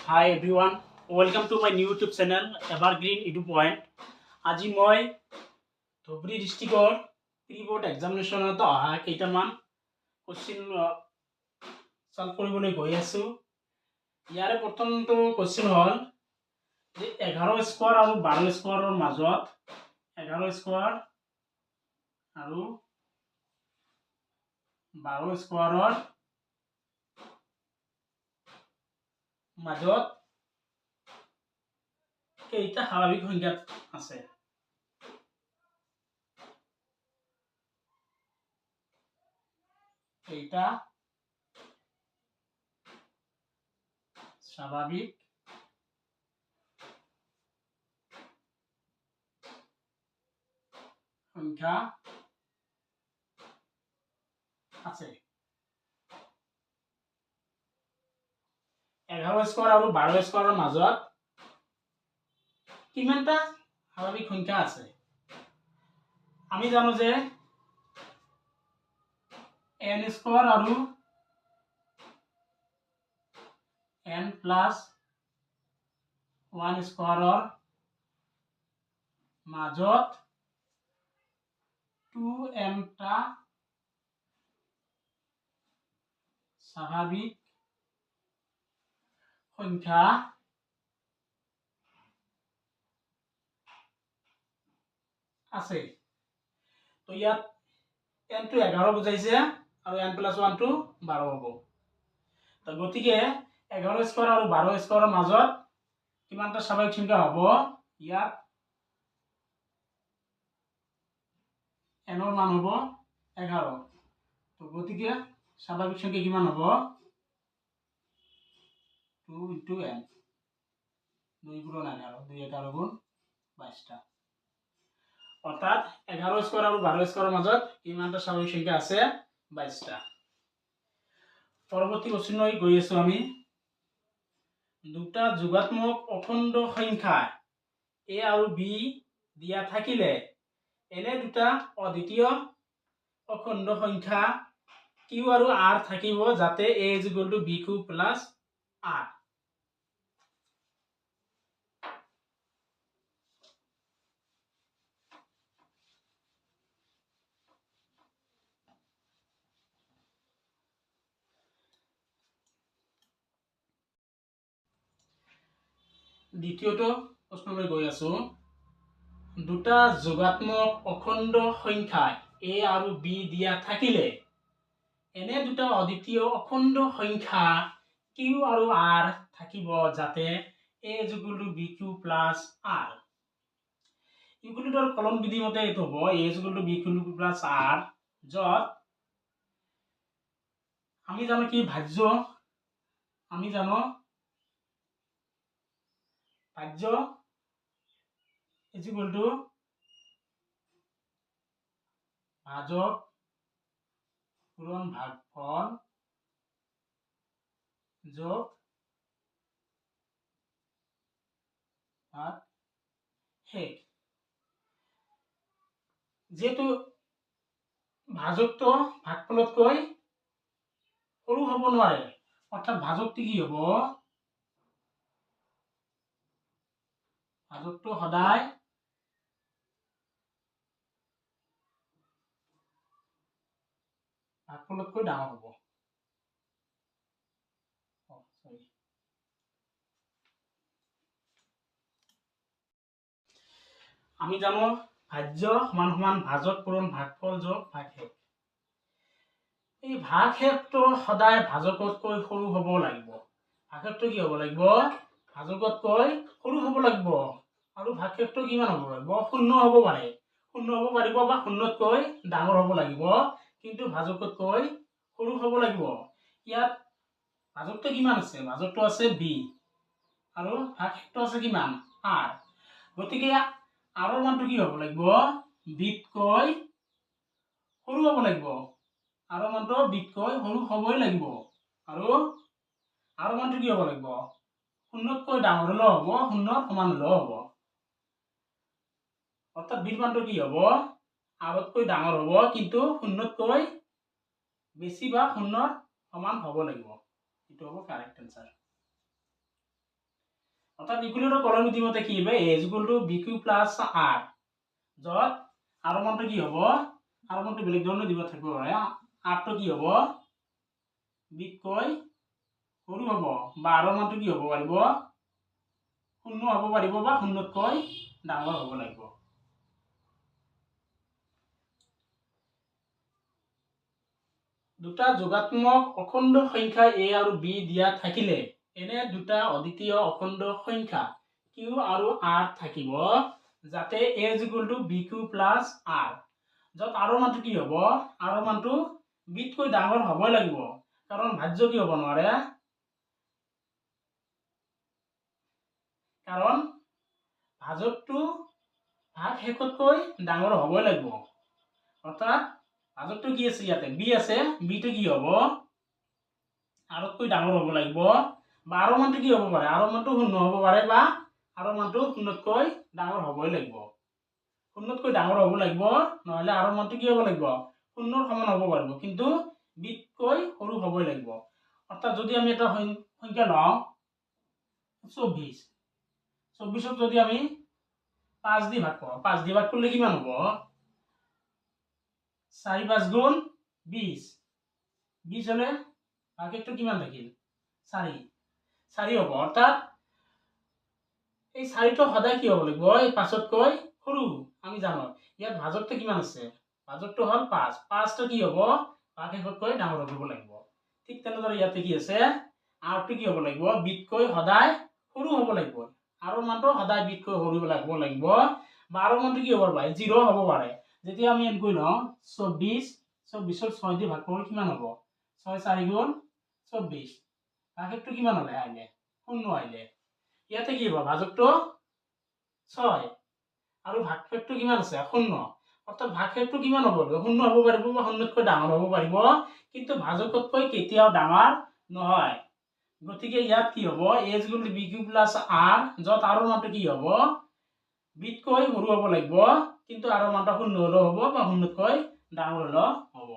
Hi everyone, welcome to my new YouTube channel Evergreen Edu Point. আজি মই ধুবুৰী ডিষ্ট্ৰিক্টৰ pre board এক্সামিনেশ্যনত অহা কেইটামান কুৱেশ্যন ছল্ভ কৰিবলৈ গৈ আছোঁ। ইয়াৰে প্ৰথমটো কুৱেশ্যন হ'ল যে 11 স্কোৱাৰ আৰু 12 স্কোৱাৰৰ মাজত, 11 স্কোৱাৰ আৰু 12 স্কোৱাৰৰ মাজত কেইটা স্বাভাৱিক সংখ্যা আছে? কেইটা স্বাভাৱিক সংখ্যা আছে? 11 স্কোৱাৰ আৰু 12 স্কোৱাৰৰ মাজত কিমানটা স্বাভাৱিক সংখ্যা আছে? আমি জানো যে এন স্কোৱাৰ আৰু এন প্লাছ ওৱান স্কোৱাৰৰ মাজত টু এনটা স্বাভাৱিক সংখ্যা আছে। তো ইয়াত এনটো 11 বুজাইছে আৰু এন প্লাছ ওৱানটো 12 হ'ব। তো গতিকে 11 স্কোৱাৰ আৰু 12 স্কোৱাৰৰ মাজত কিমানটা স্বাভাৱিক সংখ্যা হ'ব? ইয়াত এনৰ মান হ'ব 11। তো গতিকে স্বাভাৱিক সংখ্যা কিমান হ'ব? টু ইন্টু এন, দুই পূৰণ 11, দুই 11 গুণ 22টা। অৰ্থাৎ 11 স্কোৱাৰ আৰু 12 স্কোৱাৰৰ মাজত কিমানটা স্বাভাৱিক সংখ্যা আছে? 22টা। পৰৱৰ্তী কুৱেশ্যনলৈ গৈ আছোঁ আমি। দুটা যোগাত্মক অখণ্ড সংখ্যা এ আৰু বি দিয়া থাকিলে এনে দুটা অদ্বিতীয় অখণ্ড সংখ্যা কিউ আৰু আৰ থাকিব যাতে A is equal to B Q plus R. দ্বিতীয়টো প্ৰশ্নলৈ গৈ আছো। দুটা যোগাত্মক অখণ্ড সংখ্যা এ আৰু বি দিয়া থাকিলে এনে দুটা অদ্বিতীয় অখণ্ড সংখ্যা কিউ আৰু আৰ থাকিব যাতে A is equal to B Q plus R. ইউক্লিডৰ কলন বিধি মতে এইটো হ'ব A is equal to B Q plus R, য'ত আমি জানো কি ভাজ্য, আমি জানো ভাজ্য is equal to ভাজক পূৰণ ভাগফল যোগ ভাগ শেষ। যিহেতু ভাজকটো ভাগফলতকৈ সৰু হ'ব নোৱাৰে, অৰ্থাৎ ভাজকটো কি হ'ব? ভাজকটো সদায় ভাগফলতকৈ ডাঙৰ হ'ব। আমি জানো ভাজ্য সমান সমান ভাজক পূৰণ ভাগফল যোগ ভাগশেষ। এই ভাগশেষটো সদায় ভাজকতকৈ সৰু হ'ব লাগিব। ভাগশেষটো কি হ'ব লাগিব? ভাজকতকৈ সৰু হ'ব লাগিব। আৰু ভাগশেষটো কিমান হ'ব লাগিব? শূন্য হ'ব পাৰে, শূন্য হ'ব পাৰিব বা শূন্যতকৈ ডাঙৰ হ'ব লাগিব, কিন্তু ভাজকতকৈ সৰু হ'ব লাগিব। ইয়াত ভাজকটো কিমান আছে? ভাজকটো আছে বি আৰু ভাগশেষটো আছে কিমান? আৰ। গতিকে আৰৰ মানটো কি হ'ব লাগিব? বিতকৈ সৰু হ'ব লাগিব। আৰৰ মানটো বিতকৈ সৰু হ'বই লাগিব। আৰু আৰৰ মানটো কি হ'ব লাগিব? শূন্যতকৈ ডাঙৰ হ'লেও হ'ব, শূন্যৰ সমান হ'লেও হ'ব। অৰ্থাৎ বিৰ মানটো কি হ'ব? আৰতকৈ ডাঙৰ হ'ব, কিন্তু শূন্যতকৈ বেছি বা শূন্যৰ সমান হ'ব লাগিব। এইটো হ'ব কাৰেক্ট এনচাৰ। অৰ্থাৎ ইউক্লিডৰ কলন বিধি মতে কি হ'ব? A is equal to b q plus r, য'ত আৰৰ মানটো কি হ'ব? আৰৰ মানটো বেলেগ ধৰণে দিব থাকিব পাৰে। আৰটো কি হ'ব? বিতকৈ সৰু হ'ব বা আৰৰ মানটো কি হ'ব পাৰিব? শূন্য হ'ব পাৰিব বা শূন্যতকৈ ডাঙৰ হ'ব লাগিব। দুটা যোগাত্মক অখণ্ড সংখ্যা এ আৰু বি দিয়া থাকিলে এনে দুটা অদ্বিতীয় অখণ্ড সংখ্যা কিউ আৰু আৰ থাকিব যাতে a is equal to b q plus r, য'ত আৰৰ মানটো কি হ'ব? আৰৰ মানটো বিতকৈ ডাঙৰ হ'বই লাগিব, কাৰণ ভাজ্য কি হ'ব নোৱাৰে, কাৰণ ভাজকটো ভাগ শেষতকৈ ডাঙৰ হ'বই লাগিব। অৰ্থাৎ ভাজকটো কি আছে ইয়াতে? বি আছে। বিটো কি হ'ব? আৰতকৈ ডাঙৰ হ'ব লাগিব বা আৰৰ মানটো কি হ'ব পাৰে? আৰৰ মানটো শূন্য হ'ব পাৰে বা আৰৰ মানটো শূন্যতকৈ ডাঙৰ হ'বই লাগিব। শূন্যতকৈ ডাঙৰ হ'ব লাগিব, নহ'লে আৰৰ মানটো কি হ'ব লাগিব? শূন্যৰ সমান হ'ব পাৰিব, কিন্তু বিতকৈ সৰু হ'বই লাগিব। অৰ্থাৎ যদি আমি এটা সংখ্যা লওঁ 24, 24ক যদি আমি 5 দি ভাগ কৰোঁ, 5 দি ভাগ কৰিলে কিমান হ'ব? 4 5 গুণ 20, 20 হ'লে ভাগটো কিমান থাকিল? 4, 4 হ'ব। অৰ্থাৎ এই 4টো সদায় কি হ'ব লাগিব? এই 5তকৈ সৰু। আমি জানো ইয়াত ভাজকটো কিমান আছে? ভাজকটো হ'ল 5, 5টো কি হ'ব? ভাগশেষতকৈ ডাঙৰ হ'ব লাগিব। ঠিক তেনেদৰে ইয়াতে কি আছে? আৰটো কি হ'ব লাগিব? বিতকৈ সদায় সৰু হ'ব লাগিব। আৰৰ মানটো সদায় বিতকৈ সৰু হ'ব লাগিব বা আৰৰ মানটো কি হ'ব পাৰে? 0 হ'ব পাৰে। যেতিয়া আমি এনেকৈ লওঁ 24, 24ৰ 6 দি ভাগ কৰোঁ কিমান হ'ব? 6 4 গুণ 24, ভাগশেষটো কিমান হ'লে আহিলে? শূন্য আহিলে। ইয়াতে কি হ'ব? ভাজকটো 6 আৰু ভাগশেষটো কিমান আছে? শূন্য। অৰ্থাৎ ভাগশেষটো কিমান হ'ব? শূন্য হ'ব পাৰিব বা শূন্যতকৈ ডাঙৰ হ'ব পাৰিব, কিন্তু ভাজকতকৈ কেতিয়াও ডাঙৰ নহয়। গতিকে ইয়াত কি হ'ব? A is equal to b q plus r, য'ত আৰৰ মানটো কি হ'ব? বিতকৈ সৰু হ'ব লাগিব, কিন্তু আৰৰ মানটো শূন্য হ'লেও হ'ব বা শূন্যতকৈ ডাঙৰ হ'লেও হ'ব।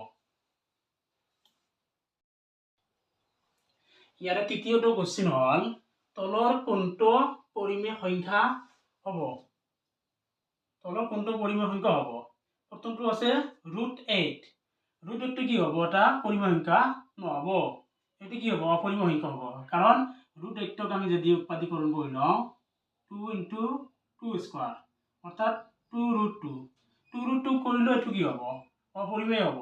ইয়াৰে তৃতীয়টো কুৱেশ্যন হ'ল তলৰ কোনটো পৰিমেয় সংখ্যা হ'ব? তলৰ কোনটো পৰিমেয় সংখ্যা হ'ব? প্ৰথমটো আছে √8। √8টো কি হ'ব? এটা পৰিমেয় সংখ্যা নহ'ব। এইটো কি হ'ব? অপৰিমেয় সংখ্যা হ'ব, কাৰণ √8ক আমি যদি উৎপাদীকৰণ কৰি লওঁ 2 ইনটু 2 স্কোৱাৰ, অৰ্থাৎ 2 √2, 2 √2 কৰিলেও এইটো কি হ'ব? অপৰিমেয় হ'ব।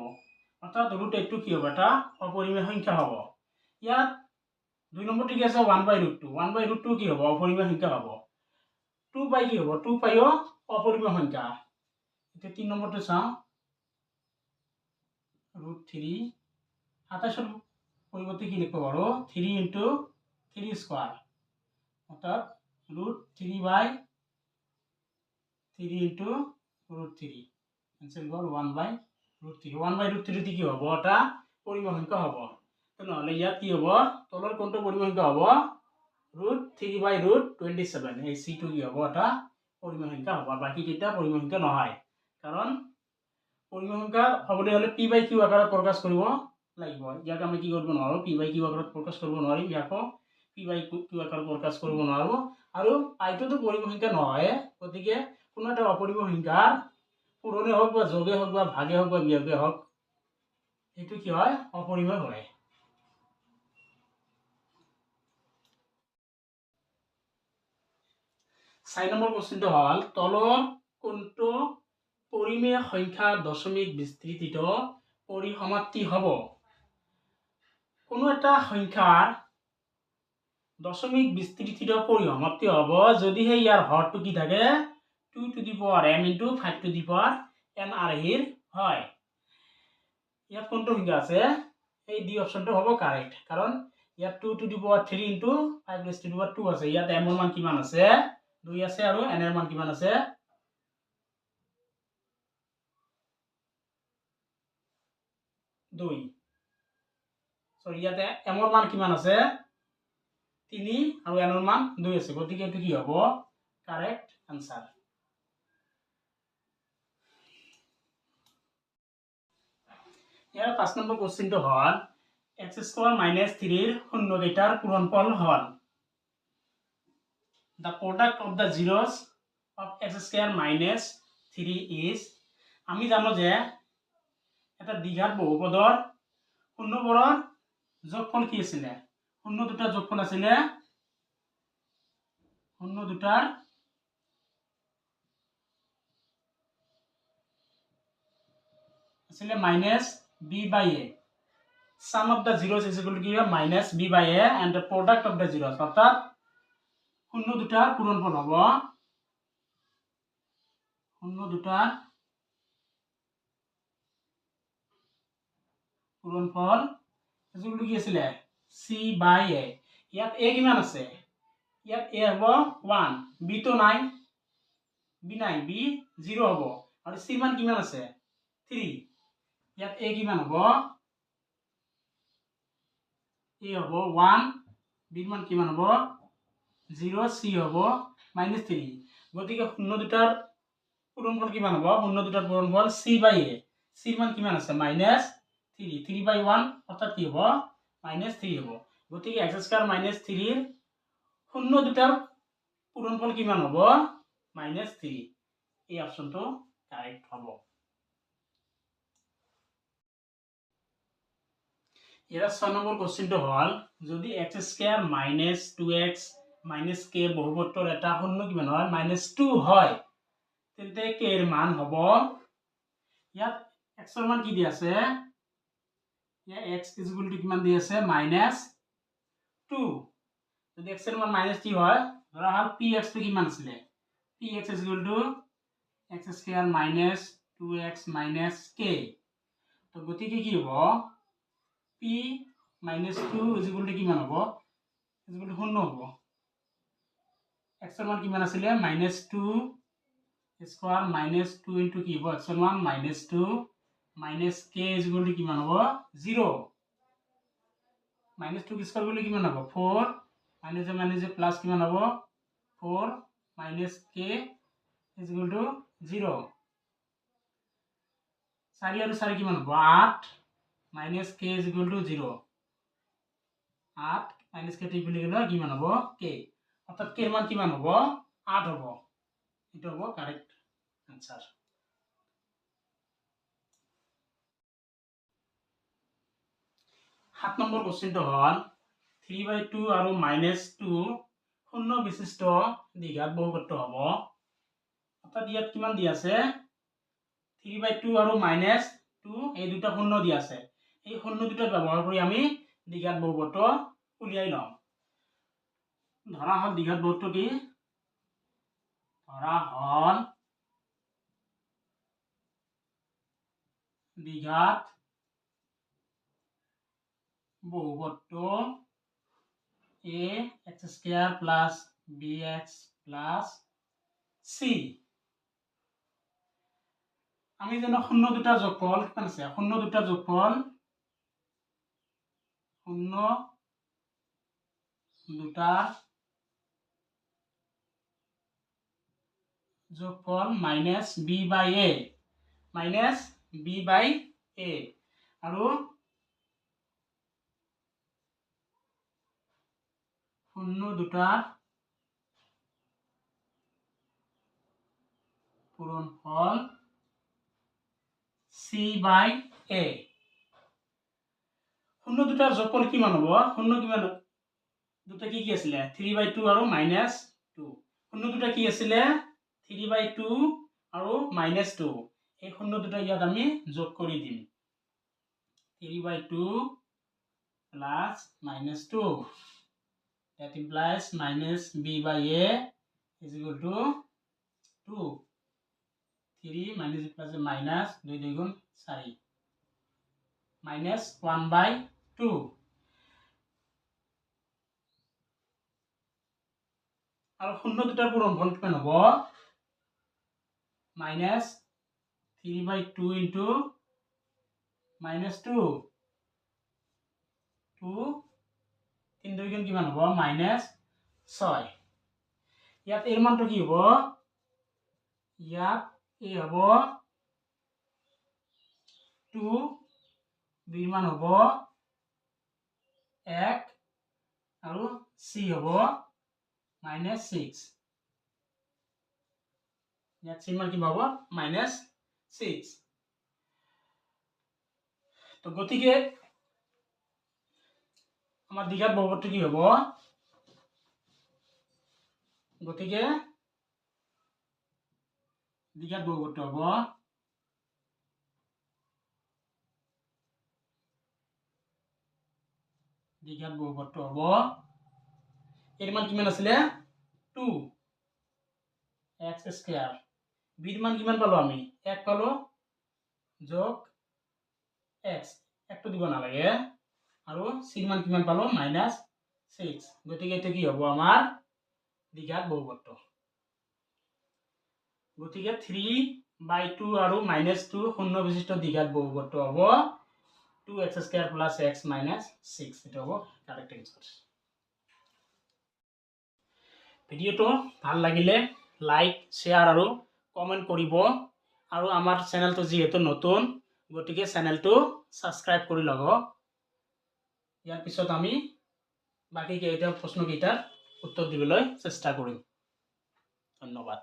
অৰ্থাৎ √8টো কি হ'ব? এটা অপৰিমেয় সংখ্যা হ'ব। ইয়াত 2 নম্বৰটো কি আছে? 1/√2। 1/√2 কি হ'ব? অপৰিমেয় সংখ্যা হ'ব। 2 পাই কি হ'ব? 2 পাইও অপৰিমেয় সংখ্যা। এতিয়া 3 নম্বৰটো চাওঁ, √3, 27ৰ পৰিৱৰ্তে কি লিখিব পাৰোঁ? 3 ইনটু 3 স্কোৱাৰ, অৰ্থাৎ √3/3 ইনটু √3, কেঞ্চেল গ'ল, 1/√3। 1/√3 কি হ'ব? এটা পৰিমেয় সংখ্যা হ'ব। তেনেহ'লে ইয়াত কি হ'ব? তলৰ কোনটো পৰিমেয় সংখ্যা হ'ব? √3/√27। এই চিটো কি হ'ব? এটা পৰিমেয় সংখ্যা হ'ব। বাকী কেইটা পৰিমেয় সংখ্যা নহয়, কাৰণ পৰিমেয় সংখ্যা হ'বলৈ হ'লে পি বাই কিউ আকাৰত প্ৰকাশ কৰিব লাগিব। ইয়াক আমি কি কৰিব নোৱাৰোঁ? পি বাই কিউ আকাৰত প্ৰকাশ কৰিব নোৱাৰিম। ইয়াকো পি বাই কিউ আকাৰত প্ৰকাশ কৰিব নোৱাৰোঁ। আৰু পাইটোতো পৰিমেয় সংখ্যা নহয়, গতিকে কোনো এটা অপৰিমেয় সংখ্যাৰ পূৰণে হওক বা যোগে হওক বা ভাগে হওক বা বিয়োগে হওক, সেইটো কি হয়? অপৰিমেয় হয়। 4 নম্বৰ কুৱেশ্যনটো হ'ল তলৰ কোনটো পৰিমেয় সংখ্যা দশমিক বিস্তৃতিত পৰিসমাপ্তি হ'ব? কোনো এটা সংখ্যাৰ দশমিক বিস্তৃতিত পৰিসমাপ্তি হ'ব যদিহে ইয়াৰ হৰটো কি থাকে? 2 to the power m into 5 to the power n আৰ্হিৰ হয়। ইয়াত কোনটো সংখ্যা আছে? এই ডি অপশ্যনটো হ'ব কাৰেক্ট, কাৰণ ইয়াত 2 to the power 3 into 5 raise to the power 2 আছে। ইয়াত এমৰ মান কিমান আছে? 2 আছে আৰু এন এৰ মান কিমান আছে? 2। সৰি, ইয়াতে এমৰ মান কিমান আছে? 3 আৰু এনৰ মান 2 আছে, গতিকে এইটো কি হ'ব? Correct answer. ইয়াৰ 5 নম্বৰ কুৱেশ্যনটো হ'ল এক্স স্কোৱাৰ মাইনাছ 3ৰ শূন্যকেইটাৰ পূৰণফল হ'ল। The product of the zeros of x square minus three is. আমি জানো যে এটা দ্বিঘাত বহুপদৰ শূন্যবোৰৰ যোগফল কি আছিলে? শূন্য দুটাৰ যোগফল আছিলে, শূন্য দুটাৰ আছিলে minus b by a. Sum of the zeros is equal to কি হয়? Minus b by a. And the product of the zeros, অৰ্থাৎ শূন্য দুটাৰ পূৰণফল হ'ব, শূন্য দুটাৰ পূৰণফল is equal to কি আছিলে? চি বাই এ। ইয়াত এ কিমান আছে? ইয়াত এ হ'ব ওৱান, বিটো নাই, বি নাই, বি জিৰ' হ'ব। আৰু চি মান কিমান আছে? থ্ৰী। ইয়াত এ কিমান হ'ব? এ হ'ব ওৱান, বিৰ মান কিমান হ'ব? জিৰ', চি হ'ব মাইনাছ থ্ৰী। গতিকে শূন্য দুটাৰ পূৰণফল কিমান হ'ব? শূন্য দুটাৰ পূৰণফল চি বাই এ। চিৰ মান কিমান আছে? Minus three. Three by one অৰ্থাৎ কি হ'ব? মাইনাছ থ্ৰী হ'ব। গতিকে এক্স স্কুৱাৰ মাইনাছ থ্ৰীৰ শূন্য দুটাৰ পূৰণফল কিমান হ'ব? Minus three. এই অপশ্যনটো কাৰেক্ট হ'ব। ইয়াৰ 6 নম্বৰ কুৱেশ্যনটো হ'ল, যদি x square minus two x minus k বহুপদটোৰ এটা শূন্য কিমান হয়? মাইনাছ টু হয়, তেন্তে কে ৰ মান হ'ব। ইয়াত এক্সৰ মান কি দি আছে? ইয়াত এক্স is equal to কিমান দি আছে? Minus two. যদি এক্সৰ মান মাইনাছ টু হয়, ধৰা হ'ল পি এক্সটো কিমান আছিলে? P x is equal to x square minus two x minus k। তো গতিকে কি হ'ব? P minus two is equal to কিমান হ'ব? Is equal to শূন্য হ'ব। এক্সৰ মান কিমান আছিলে? Minus two square minus two into কি হ'ব? এক্সৰ মান minus two minus k is equal to কিমান হ'ব? জিৰ'। মাইনাছ টু স্কোৱাৰ কৰিলে কিমান হ'ব? ফ'ৰ। মাইনাছে মাইনাছে প্লাছ কিমান হ'ব? Four minus k is equal to zero। চাৰি আৰু চাৰি কিমান হ'ব? আঠ। Minus k is equal to zero। আঠ মাইনাছ কে বুলি গ'লে কিমান হ'ব? কে। অৰ্থাৎ কেৰ মান কিমান হ'ব? আঠ হ'ব। এইটো হ'ব কাৰেক্ট আনচাৰ। 7 নম্বৰ কুৱেশ্যনটো হ'ল, থ্ৰী বাই টু আৰু মাইনাছ টু শূন্য বিশিষ্ট দ্বিঘাত বহুপদটো হ'ব। অৰ্থাৎ ইয়াত কিমান দি আছে? থ্ৰী বাই টু আৰু মাইনাছ টু, এই দুটা শূন্য দি আছে। এই শূন্য দুটা ব্যৱহাৰ কৰি আমি দ্বিঘাত বহুপদটো উলিয়াই ল'ম। ধৰা হ'ল দ্বিঘাত বহুপদটো কি? ধৰা হ'ল দ্বিঘাত বহুপদটো a x square plus b x plus c। আমি জানো শূন্য দুটা যোগফল কিমান আছে? শূন্য দুটা যোগফল, শূন্য দুটা যোগফল minus b by a, minus b by a। আৰু শূন্য দুটাৰ পূৰণফল চি বাই এ। শূন্য দুটাৰ যোগফল কিমান হ'ব? শূন্য কিমান দুটা কি কি আছিলে? থ্ৰী বাই টু আৰু মাইনাছ টু। শূন্য দুটা কি আছিলে? থ্ৰী বাই টু আৰু মাইনাছ টু। এই শূন্য দুটা ইয়াত আমি যোগ কৰি দিম। Three by two plus minus two, that implies minus b by a is equal to 2। 3 minus plus minus, 2 দুই গুণ 4, minus 1 by 2। আৰু শূন্য দুটাৰ পূৰণফল কিমান হ'ব? Minus three by two into minus two, two তিনি দুই গুণ কিমান হ'ব? মাইনাছ ছয়। ইয়াত এৰ মানটো কি হ'ব? ইয়াত এ হ'ব টু, বিৰ মান হ'ব এক আৰু চি হ'ব মাইনাছ ছিক্স। ইয়াত চিৰ মান কিমান হ'ব? Minus six. তো গতিকে আমাৰ দ্বিঘাত বহুপদটো কি হ'ব? গতিকে দ্বিঘাত বহুপদটো হ'ব এৰ মান কিমান আছিলে? Two x square. বিৰ মান কিমান পালোঁ আমি? এক পালোঁ, যোগ এক্স, একটো দিব নালাগে। আৰু চিৰ মান কিমান পালোঁ? Minus six. গতিকে এইটো কি হ'ব আমাৰ দ্বিঘাত বহুপদটো? গতিকে 3/2 আৰু মাইনাছ টু শূন্য বিশিষ্ট দ্বিঘাত বহুপদটো হ'ব two x square plus x minus six। এইটো হ'ব কাৰেক্ট এনচাৰ। ভিডিঅ'টো ভাল লাগিলে লাইক, শ্বেয়াৰ আৰু কমেণ্ট কৰিব আৰু আমাৰ চেনেলটো যিহেতু নতুন, গতিকে চেনেলটো ছাবস্ক্ৰাইব কৰি ল'ব। ইয়াৰ পিছত আমি বাকী কেইটা প্ৰশ্নকেইটাৰ উত্তৰ দিবলৈ চেষ্টা কৰিম। ধন্যবাদ।